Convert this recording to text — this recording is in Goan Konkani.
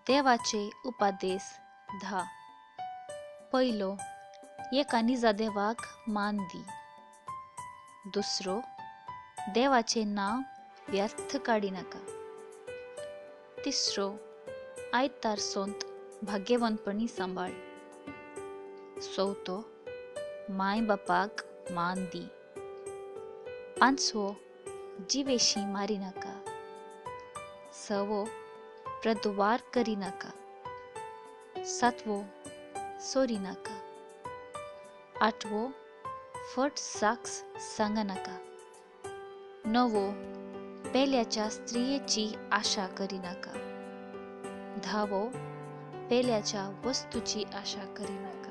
देवाचे उपादेस 10. पयलो, एका निजा देवाक मान दी. दुसरो, देवाचें नांव व्यर्थ काडिनाका. तिसरो, आयतार सोंत भाग्यवंतपणी सांबाळ. चवथो, माय बापाक मान दी. पांचवो, जिवेशी मारिनाका. सवो, प्रदुवार करिनाका. सातवो, सोरिनाका. आठवो, फट साक्ष सांगनाका. णवो, पेल्याच्या स्त्रियेची आशा करिनाका. धावो, पेल्याच्या वस्तूची आशा करिनाका.